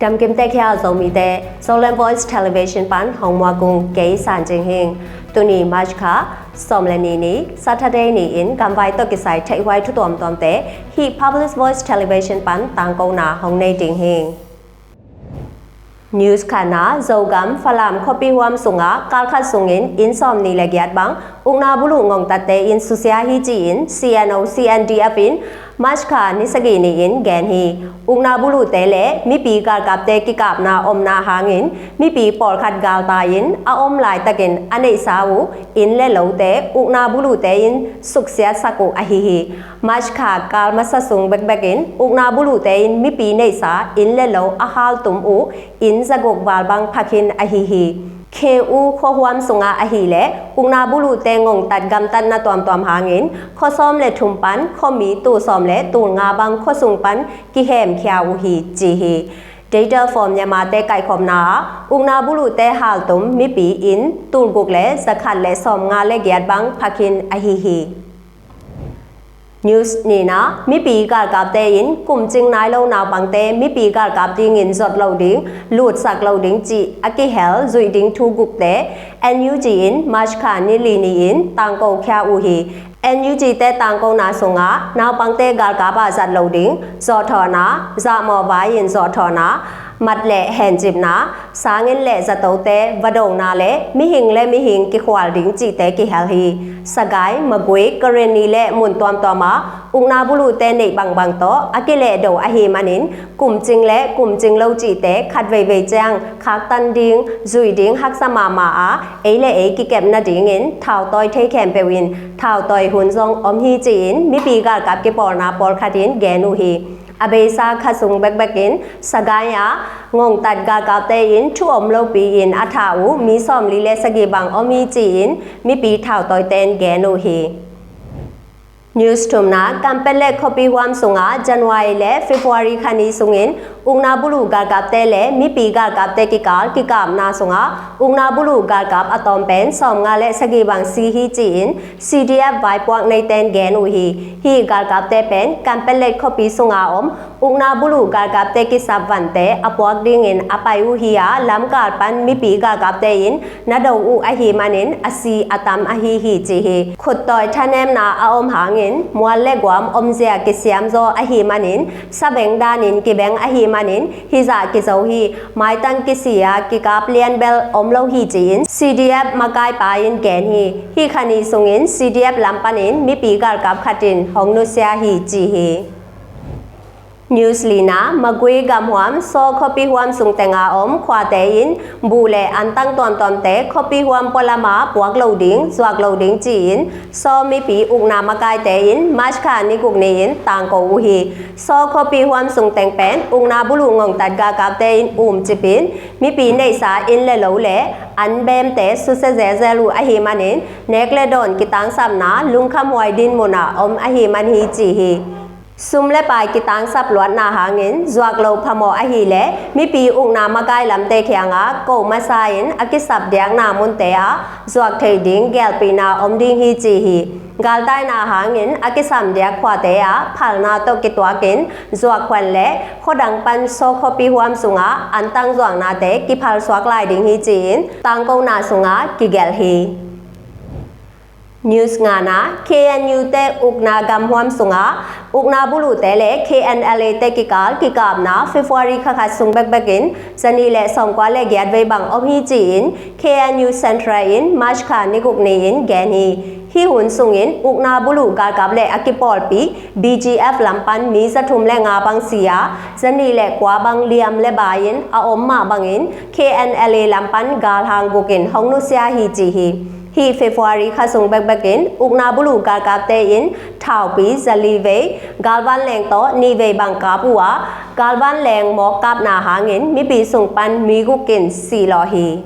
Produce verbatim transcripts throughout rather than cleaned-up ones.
Gamkim te khia Zomite, Zoland Voice Television pan hong muak ung, kei San Jing Hing. Tuni March kha sawm le ni ni, Saturday ni-in gamvai tawh kisai theihhuai thu tuamtuamte hih Public Voice Television pan tangkona hong nei ding hing. News khatna, Zogam Falam khuapi huam sungah kal khat sungin inn sawmnih le giat bang ukna buluh ngongtatte in susia hi ci-in C N O C N D F in March kha ni sagih ni-in gen hi. Ukna buluhte le mipi galkapte kikapna omna hangin mipi pawlkhat galtai-in a om laitakin a neihsa uh inn le lote ukna buluhte in suksiatsak uh ahi hi. March kha kal masa sung bekbekin ukna buluhte in mipi neihsa inn le lo a haltum uh inn zaguk val bang phakhin ahi hi. Khe U khuahuam sungah ahileh ukna buluhte ngongtat gamtatna tuamtuam hangin khua sawm le thum pan khuami tul sawm le tul nga bang khua sung pan kihemkhia uh hi ci hi. Data for Myanmar te kaihkhopna ah ukna buluhte haltum mipi inn tul guk le zakhat le sawm nga le giat bang phakhin ahi hi. News nihna, mipi galkapte in kumcing nai lo naupangte mipi galkap dingin zot lo ding, lutsak lo ding cih a kihel zuih ding thu gukte N U G in March kha ni li ni-in tangko khia uh hi. N U G te tangkona sungah naupangte galkap ah zat lo ding, zawhthawhna, zahmawh vai-in zawhthawhna, mat le hencipna, sanginn le zatote vadona le mihing le mihing kikhual ding cihte kihel hi. Sagaing, Magway, Karenni le mun tuamtuam ah ukna buluhte neih bangbang tawh a kilehdo ahih manin kumcing le kumcing lo cihte khat veivei ciang khaktan ding, zuih ding haksa mahmah a, ei le ei kikep nadingin thautawi thei khempeuh in thautawi hun zong om hi ci-in mipi galkap kipawlna pawlkhat in gen uh hi. A beisa kha sung bekbekin Sagaing ah ngongtat galkapte in thu om lopi-in a thah uh mi sawmli le sagih bang om hi ci-in mipi thautawite in gen uh hi. News thumna, Kanpetlet khuapi huam sungah January le February kha ni sungin ukna buluh galkapte le mipi galkapte kikal kikapna sungah ukna buluh galkap a tawm pen sawmnga le sagih bang si hi ci-in C D F vaipuak neite in gen uh hi. Hih galkapte pen Kanpetlet khuapi sunga om ukna buluh galkapte kisap vante a puak dingin a pai uh hi a, lamkal pan mipi galkapte in na do uh ahih manin a si a tam ahi hi ci hi. Khuttawi thanemna a om hangin mual le guam omzia kisiamzaw ahih manin sabeng danin kibeng ahih manin hizah kizo hi. Maitang kisi a kikap lianbel om lo hi ci-in C D F makaipa in gen hi. Hih kha ni sungin C D F lam panin mipi galkap khat in hong nusia hi ci hi. News lina, Magway gamhuam Saw khuapi huam sung tenga om khuate in buh le antang tuamtuamte khuapi huam pualama puak lo ding, zuak lo ding ci-in Saw mipi ukna makaite in March kha ni guk ni-in tangko uh hi. Saw khuapi huam sung teng pen ukna buluh ngongtat galkapte in umcipin mipi neihsa inn le lo le an bemte susia zelzel uh ahih manin nek le dawn kitangsapna lungkhamhuai dinmun ah om ahih man hi ci hi. Sum le pai kitangsap luatna hangin zuak lo phamawh ahileh mipi ukna makai lamte kiangah ko masa in a kisap diakna munte ah zuak theih ding gelpihna om ding hi ci hi. Galtaina hangin a kisam diak khuate ah phalna tawh kituakin zuak khuan le khuadang pan Saw khuapi huam sungah antang zuaknate kiphalsuak lai ding hi ci-in tangkona sungah kigelh hi. News ngana, K N U te ukna gamhuam sungah ukna buluhte le K N L A te kikal kikapna February kha khat sung bekbekin zanih le sawmkua le giat vei bang om hi ci-in K N U Central in March kha ni guk ni-in gen hi. Hih hun sungin ukna buluh galkap le a kipawlpi B G F lam pan mi zathum le nga bang si a, zanih le kua bang liam le bai-in a om mah bangin K N L A lam pan galhang guk in hong nusia hi ci hi. Hih February kha sung bekbekin ukna buluh galkapte in thaupi zali vei galvanleng tawh nih vei bang kap uh a, galvanleng mawk kapna hangin mipi sung pan mi guk in si lawh hi.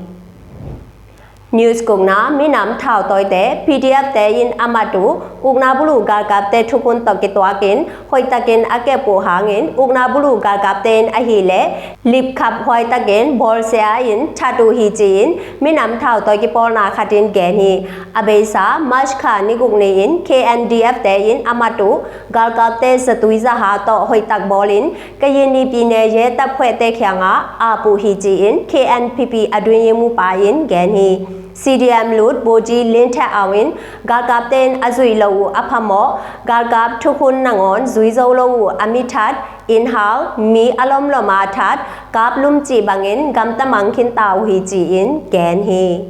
News gukna, minam thautawite P D F te in a mat uh ukna buluh galkapte thukhun tawh kituakin hoihtakin a kep uh hangin ukna buluh galkapte in ahileh lipkhap huaitakin bawlsia in that uh hi ci-in minam thautawi kipawlna khat in gen hi. A beisa March kha ni guk ni-in K N D F te in a mat uh galkapte zatui zaha tawh hoihtak bawlin Kayinni pine ye tapkhuehte khiangah ap uh hi ci-in K N P P a duinyi mupa in gen hi. C D M lut Boji Linthe Aung in galkapte in a zuih lo uh a phamawh, galkap thukhun nangawn zui zo lo uh a mithat, innhal, mi a lomlom a that, kap lum cih bangin gamta mang khinta uh hi ci-in gen hi.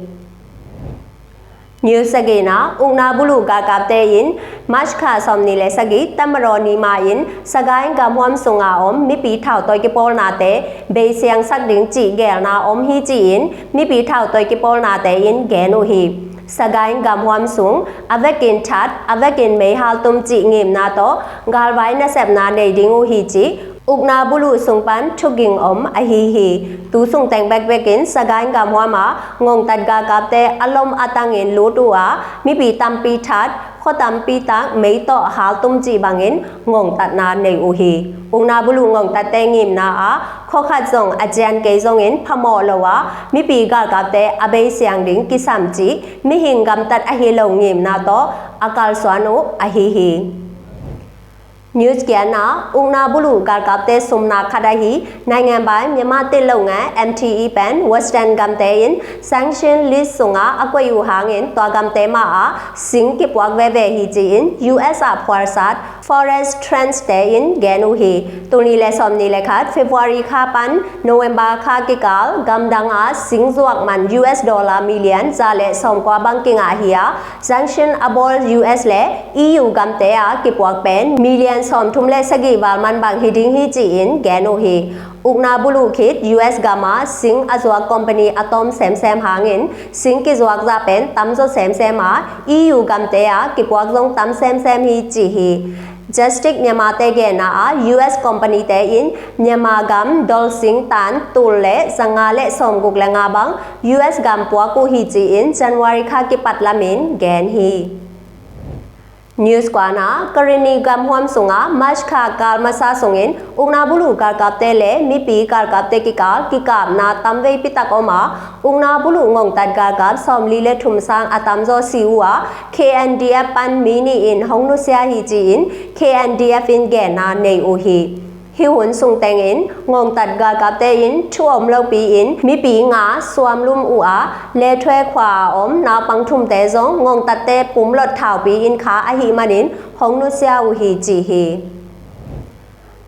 News sagihna, ukna buluh galkapte in March kha sawmni le sagih tamaraw ni ma-in Sagaing gamhuam sunga om mipi thautawi kipawlnate beisiangsak ding cih gelna om hi ci-in mipi thautawi kipawlnate in gen uh hi. Sagaing gamhuam sung a vekin that, a vekin meihal tum cih ngimna tawh galvai nasepna nei ding uh hi ci ukna buluh sung pan thuging om ahi hi. Tu sungteng bekbekin Sagaing gamhuam ah ngongtat galkapte a lom a tangin lut uh a mipi tampi that, khua tampi tak mei tawh hal tum cih bangin ngongtatna nei uh hi. Ukna buluh ngongtatte ngimna ah khua khat zong a cian kei zongin phamawh lo a mipi galkapte a beisiang ding kisam cih mihing gamtat ahi lo ngimna tawh a kalsuan uh ahi hi. News giatna, ukna buluh galkapte sumna khat ahi Naingan bai Myanmar Tit Loungan, M T E pen Western gamte in sanction list sungah a koih uh hangin tua gamte mah ah sing kipuak veve hi ci-in U S ah phualsat Forest Trends te in gen uh hi. Tul nih le sawmnih le khat February kha pan November kha kikal gamdang ah sing zuak man U S dollar million za le sawmkua bang kingah hi a, sanction a bawl U S le E U gamte ah kipuak pen million sawmthum le sagih val man bang hi ding hi ci-in gen uh hi. Ukna buluh khit U S gam ah sing a zuak company a tawm semsem hangin sing kizuak zah pen tamzaw semsem a, E U gamte ah kipuak zong tam semsem hi ci hi. Justice Myanmar te genna ah U S company te in Myanmar gam dollar sing tan tul le zanga le sawmguk le nga bang U S gam puak uh hi ci-in January kha kipat lamin gen hi. News kuana, Karenni gamhuam sungah March kha kal masa sungin ukna buluh galkapte le mipi galkapte kikal kikapna tamvei pitak om a, ukna buluh ngongtat galkap sawmli le thum sang a tamzaw si uh a, K N D F pan mi nih in hong nusia hi ci-in K N D F in genna nei uh hi. Hih hun sungtengin ngongtat galkapte in thu om lopi-in mipi nga suamlum uh a, Lethwe khua a om naupang thumte zong ngongtatte pumlot thaupi in kha ahih manin hong nusia uh hi ci hi.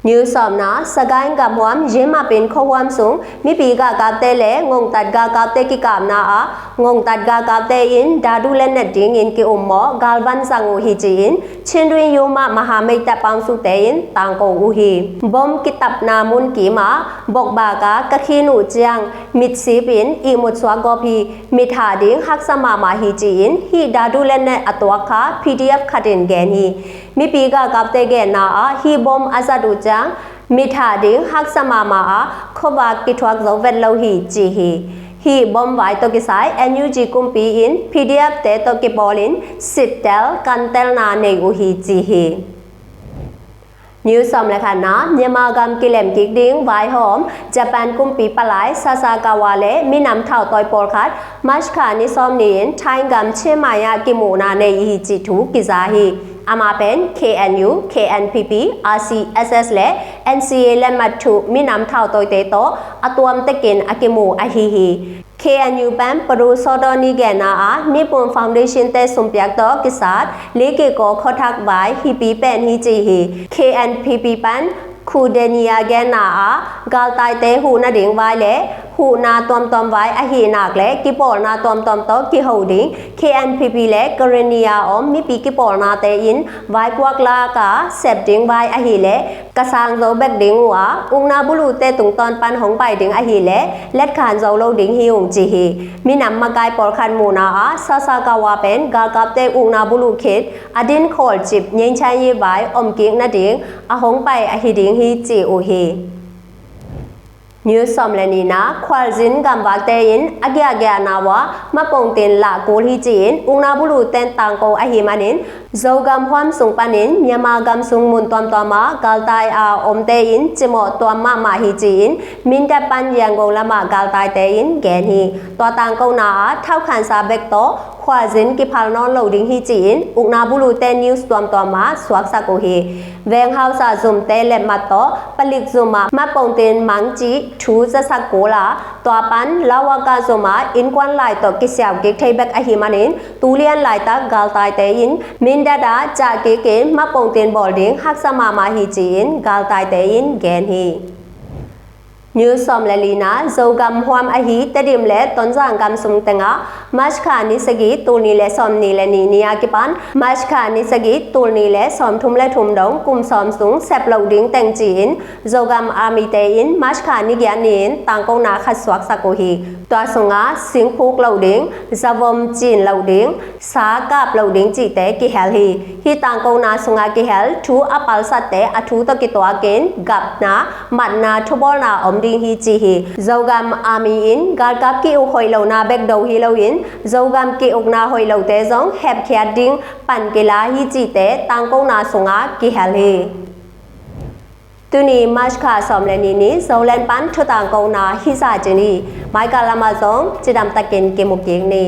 News sawmna, Sagaing gamhuam Yemapin khuahuam sung mipi galkapte le ngongtat galkapte kikapna ah ngongtat galkapte in dadu le net dingin ki-ummawh galvan zang uh hi ci-in Chindwin Yuma Maha Meita Pangsu te in tangko uh hi. Bom kitapna mun kim ah bokbak a ka khin uh ciang mitsip in ihmut suak gawp hi. Mithah ding haksa mahmah hi ci-in hih dadu le net a tuak kha P D F khat in gen hi. Mipi galkapte genna ah hih bom a zat uh ciang mithah ding haksa mahmah a khuavak kithuak zo vet lo hi ci hi. Hih bom vai tawh kisai N U G kumpi in P D F te tawh kipawlin sittel kantelna nei uh hi ci hi. News sawm le khatna, Myanmar gam kilem kik ding vaihawm Japan kumpi palai Sasakawa le minam thautawi pawlkhat March kha ni sawm ni-in Thai gam Chiang Mai ah kimuhna nei hi cih thu kiza hi. Amah pen K N U, K N P P, R C S S le N C A le mat thuh minam thautawite tawh a tuamtekin a kimu ahi hi. K N U pen Pru Sawdaw Ni genna ah Nippon Foundation te sumpiak tawh kisat likikaw khuathak vai hipi pen hi ci hi. K N P P pen Khudenia genna ah galtaite huh nading vai le huhna tuamtuam vai ahi nak le kipawlna tuamtuam tawh kiho ding K N P P le Karenni a om mipi kipawlnate in vaipuak lak a sep ding vai ahih leh ka sang zo bek ding uh a, ukna buluhte tungtawn pan hong pai ding ahih leh letkhan zo lo ding hi ung ci hi. Minam makai pawlkhat muhna ah Sasakawa pen galkapte ukna buluh khit a dinkhawl cip nyenchanyi vai omkik nading a hong pai ahi ding hi ci uh hi. News sawm le nihna, khualzin gamvakte in a giahgiahna uah mapongtin lah kul hi ci-in ukna bulu ten tangko ahih manin Zogam huam sung panin Myanmar gam sung mun tuamtuam ah galtai a omte in cimawh tuam mahmah hi ci-in Mindat pan Yangon lamah galtaite in gen hi. Tua tangkona ah thaukhansa bek tawh khualzin kiphal nawn lo ding hi ci-in ukna bulute news tuamtuam ah suaksak uh hi. Veng hausa zumte lepmat tawh palik zum ah mapongtin mang cih thu zasak kul a, tua pan Lawaka zum ah innkuan lai tawh kisiau kik thei bek ahih manin tulian laitak galtaite in Mindat ah cah kikin mapongtin bawl ding haksa mahmah hi ci-in galtaite in gen hi. News sawm le lina, Zogam huam ahi Tedim le Tonzang gam sung tengah March kha ni sagih, tul nih le sawm nih le nih ni a kipan March kha ni sagih, tul nih le sawm thum le thum dong kum sawm sung sep loh ding teng ci-in Zogam Army te in March kha ni giat ni-in tangkona khat suaksak uh hi. Tua sungah singphuk loh ding, zavom cin loh ding, sa kap loh ding cihte kihel hi. Hih tangkona sungah kihel thu a palsatte a thu tawh kituakin gapna, matna, thubawlna om ding hi ci hi. Zogam Army in galkap ki-uk hoih lohna bek do hi loin Zogam ki-ukna hoih lohte zong hepkhiat ding pan kila hi cihte tangkona sungah kihel hi. Tuni March kha sawm le nih ni Zoland pan thutangkona hih zah ci ni. Maigal lamah zong cidamtakin kimu kik ni.